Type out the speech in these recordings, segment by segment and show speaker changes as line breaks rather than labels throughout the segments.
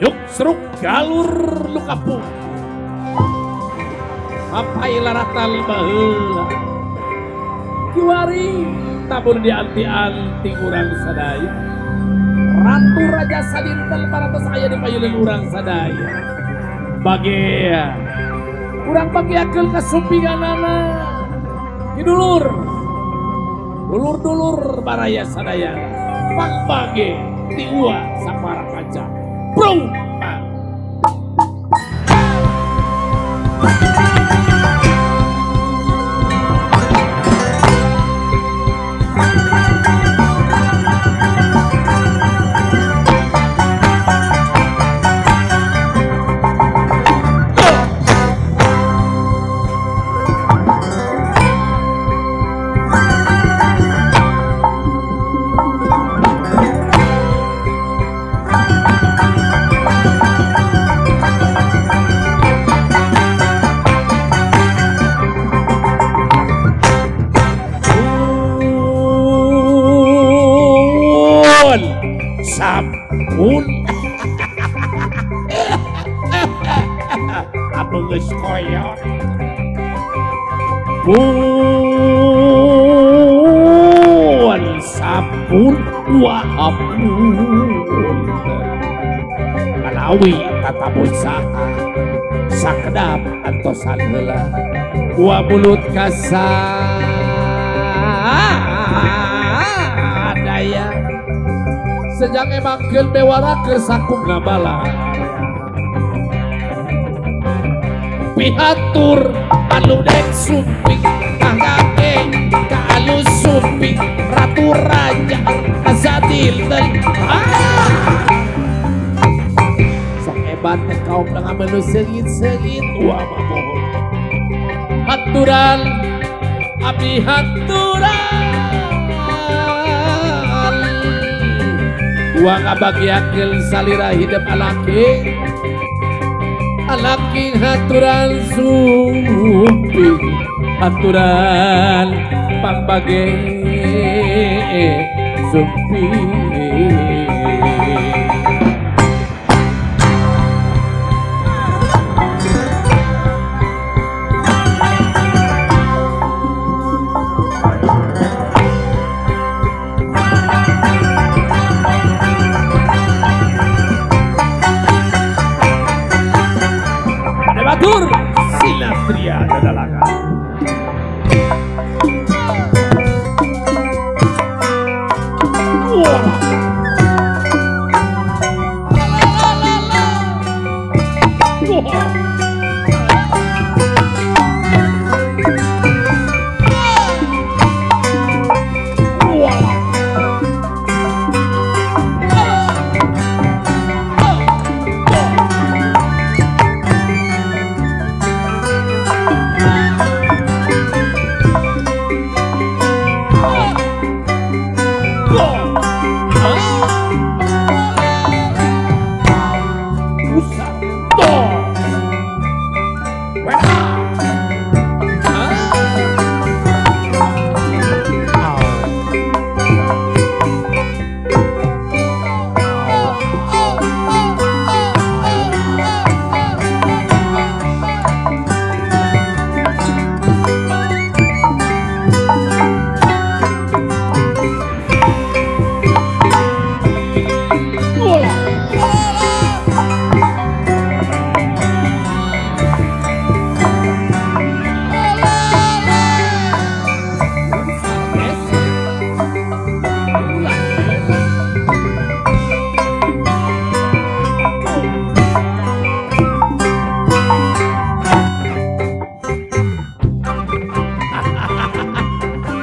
Yuk seruk galur nu kapung. Mapai laratan baheula. Kiwari tabur dianti-anti urang sadaya. Ratu Raja sadinten parantos aya di payunan urang sadaya. Bagea urang bagiakeun kasumpinganana. Ki dulur. Dulur-dulur baraya sadaya. Pangbage ti Uwa sapara kaca. Bro. Sampun abeungeus koyor pun sampun wa ampun kalawi tatamu saha sakedap antosan heula wa mulut kasadaya sejak emangkeun bewara keur sakupna bala pihatur anu dek sumping kangge ka anu sumping ratu raja azadil sok hebat teh kaum dengan menu seungit-seungit wah mamohon haturan abdi haturan wa ngabagiakeun salira hidup alaki alaki haturan sumping haturan pangbage sumping. Batur Sinatria Dadalakan. Wah. La la la la. Wah. Wah.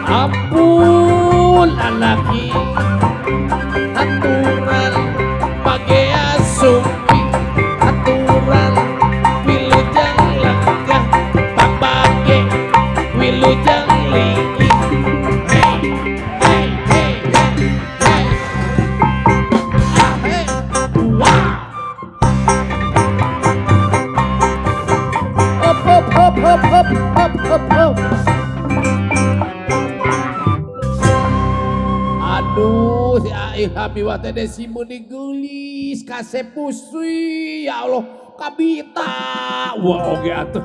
Ampun alaki aturan pagea sumping aturan wilujeng lenggah pambage wilujeng linggih. Hey hey hey hey ah hey wah
Hop hop hop hop hop hop hop hop.
Aduh si Ai Hamiwah teh Desi meuni geulis kasep pusui ya Allah kabita wah oge atuh.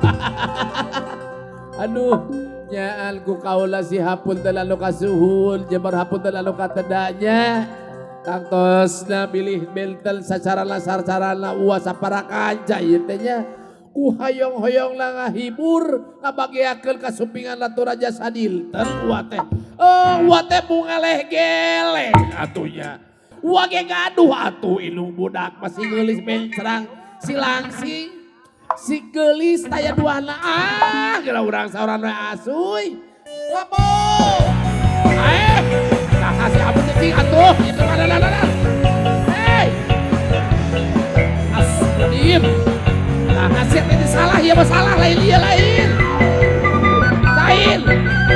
Aduh nyaan ku kaula si hapunten anu kasuhun jebar hapunten anu katedanya tangtosna bilih benten sacara sarcarana uas saparakanca ieu teh nya ku hoyong-hoyong lah ngahibur ngabageakeun kasumpingan Ratu Raja Sadilten uwa teh. Uwa teh bungaleh geleng atunya. Uwa ge gaduh atuh indung budak masih geulis bencrang si langsing si geulis taya duana ah geura urang saoran we asuy. Wapo. Eh, nah si abut cicing atuh ieu mana. Hei. Aslim. Nah, hasil ini salah ya masalah lain iya lain. Lain.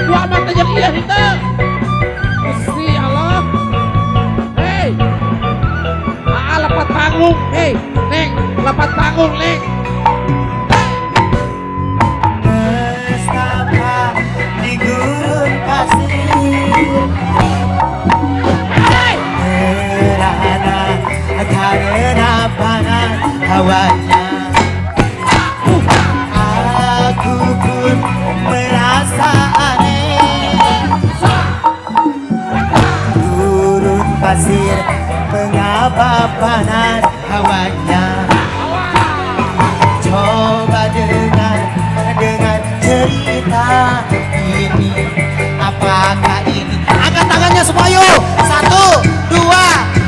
Dua mata jeung ieu henteu. Gusti Allah. Hei. Aa lepat panggung, hei, Neng, lepat panggung, Neng.
Nestapa di gurun pasir.
Hei.
Merana karena panas hawanya. Aku pun merasa aneh. Gurun pasir mengapa panas hawanya. Coba dengar, dengar cerita ini. Apakah ini? Angkat tangannya semua yuk. 1, 2,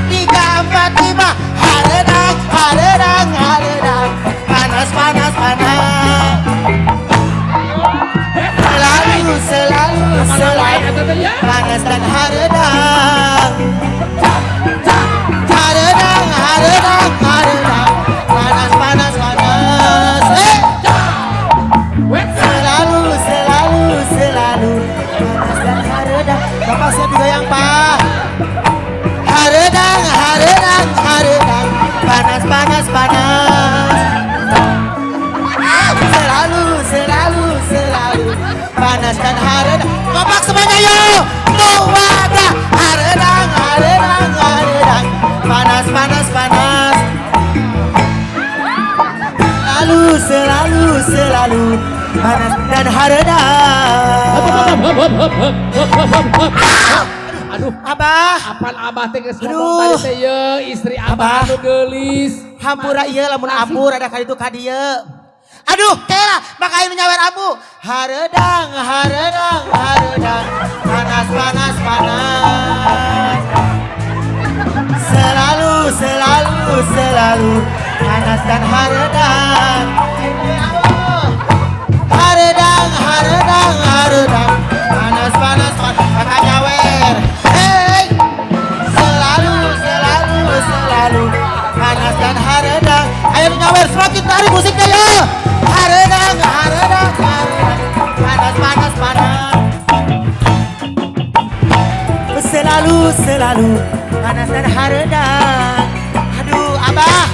3, 4, 5. Haredang, haredang, haredang. Panas, panas, panas. Selalu, selalu, selalu panas dan haredang. Haredang, haredang, haredang. Panas, panas, panas. Selalu, selalu, selalu panas dan haredang. Bapak siap digoyang, Pak. Haredang, haredang, haredang. Panas, panas, panas. Selalu, selalu, selalu panas dan haredang. Kompak semuanya yuk. Muwadah. Haredang, haredang, haredang. Panas, panas, panas. Selalu, selalu, selalu panas dan haredang.
Aduh,
Abah.
Apaan abah teh geus ngomong tadi teh ye, istri abah anu geulis.
Hampura ieu lamun ambu rada ka ditu ka dieu. Aduh, kela maka aing nyawer ambu. Haredang, haredang, haredang. Panas, panas, panas. Selalu, selalu, selalu panas dan haredang. Haredang, haredang, haredang. Panas, panas, panas. Maka nyawer. Hey, selalu, selalu, selalu panas dan haredang. Ayo nyawer semakin tarik musiknya ya. Haredang, haredang, haredang. Panas, panas, panas. Selalu, selalu panas dan haredang. Aduh, abah.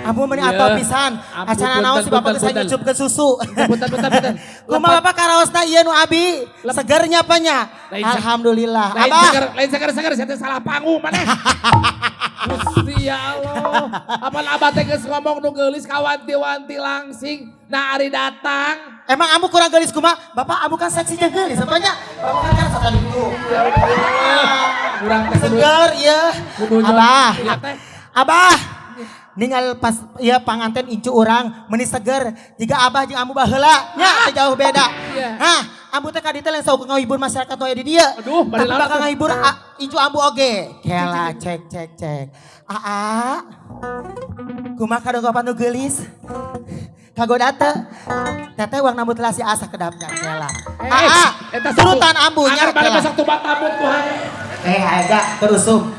Ambu meni atau pisan. Acara naon si bapak geus nyucup ke susu.
Punten, punten, punten.
Kumaha bapak karaosna ieu nu abi? Segernya apanya? Alhamdulillah. Abah.
Lain seger-seger saya teh salah panggung maneh. Gusti ya Allah. Apaan abah teh geus ngomong nu geulis kawanti-wanti langsing. Nah ari datang.
Emang ambu kurang geulis kumaha? Bapak ambu kan seksi jeung geulis apanya? Bapak kan karasa tadi itu.
Kurang teh
seger ieu. Abah. Abah. Ningal pas ya panganten incu urang meni seger jika abah jeung ambu baheula nya teu jauh beda. Nah, ambu teh ka dieu teh lain sauk ngahibur masyarakat nu aya di dieu.
Aduh,
tapi bakal ngahibur incu ambu oge. Kela cek cek cek. Aa. Kumaha kadongkopan nu geulis? Kagoda teu? Teteh uang nambut lah si asa kedapnya kela. Aa, turutan ambunya.
Agar balik besok tubat tambut kuhai.
Agak terusum.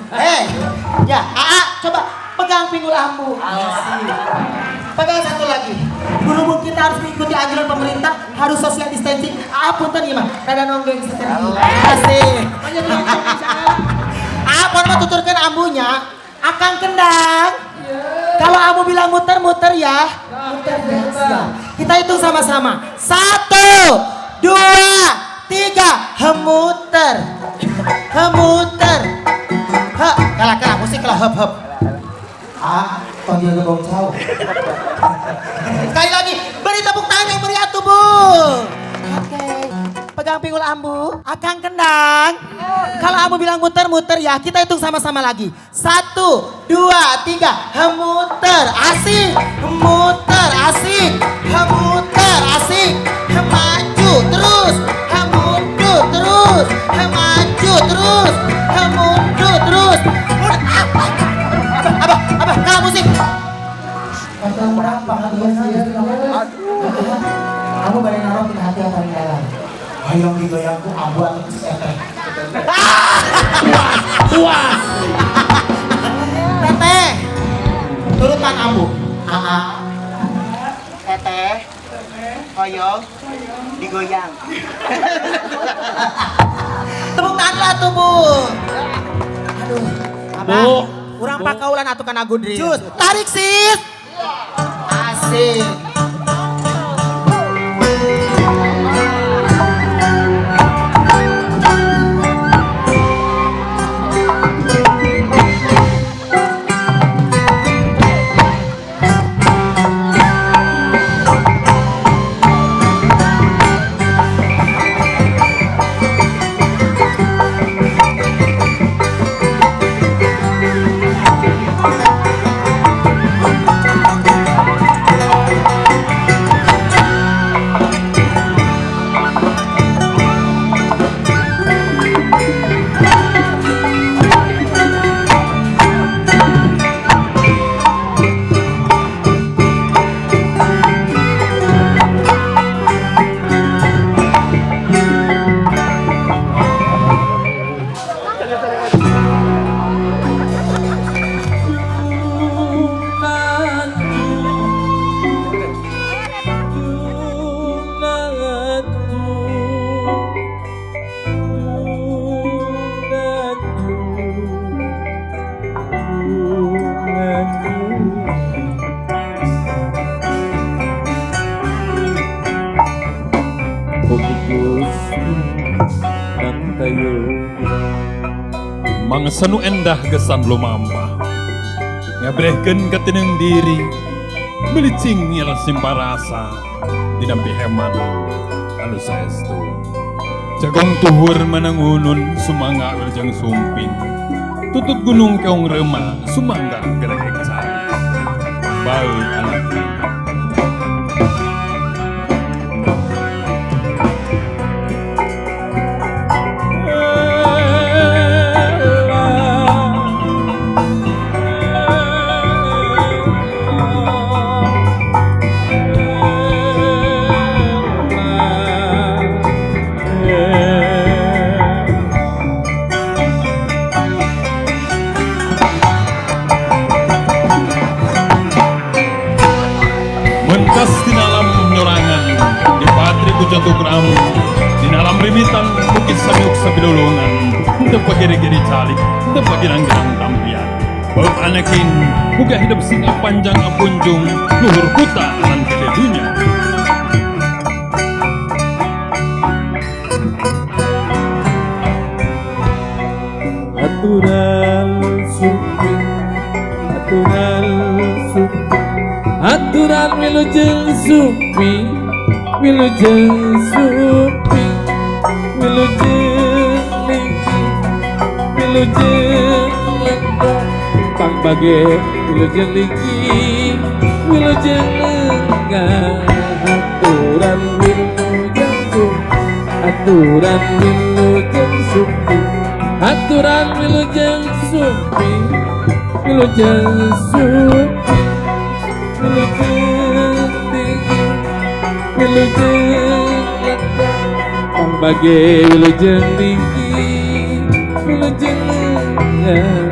Ya, aa coba pegang pinggul ambu. Pegang satu lagi. Berhubung kita harus mengikuti anjuran pemerintah, harus social distancing. Aa punten ieu mah, rada nonggeng setergi. Asih. Aa pon mah tuturkeun ambunya, akang kendang. Kalau ambu bilang muter-muter ya, muter ya. Kita hitung sama-sama. 1, 2, 3, hemuter. Hemuter. Ha, kalah musik kalah hep hep. Ah, panggil gebong jauh. Sekali lagi, beri tepuk tangan yang meriah tuh, Bu. Oke, pegang pinggul Ambu, Akang kendang. Kalau Ambu bilang muter-muter ya, kita hitung sama-sama lagi. 1, 2, 3, muter, asik, muter, asik, muter, asik, maju terus, mundur terus, maju terus, mundur terus. Abah, abah, kalah musik. Kamu balik naruh kita hati yang paling dalam. Hayang digoyangku abu atau teteh.
Wah.
Teteh, turutan ambu. Aa. Teteh, hoyong, digoyang. Tepuk tangan lah tuh Bu. Aduh, abah.
Bu.
Urang pakaulan atuh kana gudri. Cus, tarik sis. Asik.
Mangsa nu endah gesan lumampah ngabrehkeun katineng diri melicing ngila simparasa dina piheman anu saestu jagong tuhur manangunun sumangga wilujeng sumping tutut gunung keong reuma sumangga geregek cai bau anak. Giri-giri calik, tempat girang-girang tampian. Bau anekin, muga hidup singa panjang apunjung, luhur kuta anan gede dunya.
Aturan sumping, aturan sumping, aturan wilujeng sumping, wilujeng sumping, wilujeng lingking, wilujeng lenggah, pang bage wilujeng lingking, wilujeng lenggah, aturan wilujeng sumping, aturan wilujeng sumping, aturan wilujeng sumping, wilujeng sumping, wilujeng tinggi, wilujeng lenggah, pang bage wilujeng lingking, wilujeng lenggah.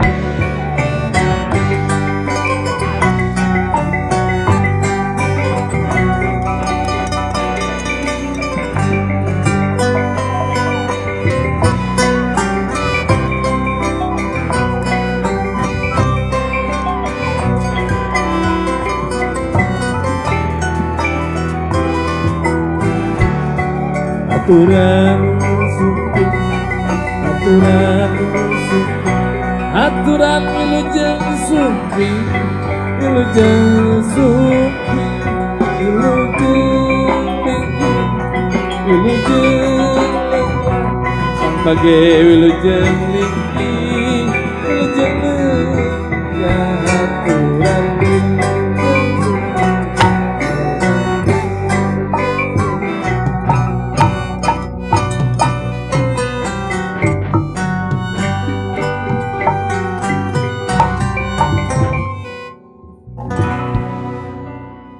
Aturan sumping, aturan sumping, Aturan wilujeng sumping, wilujeng sumping, wilujeng minggu, wilujeng lengah, bage wilujeng.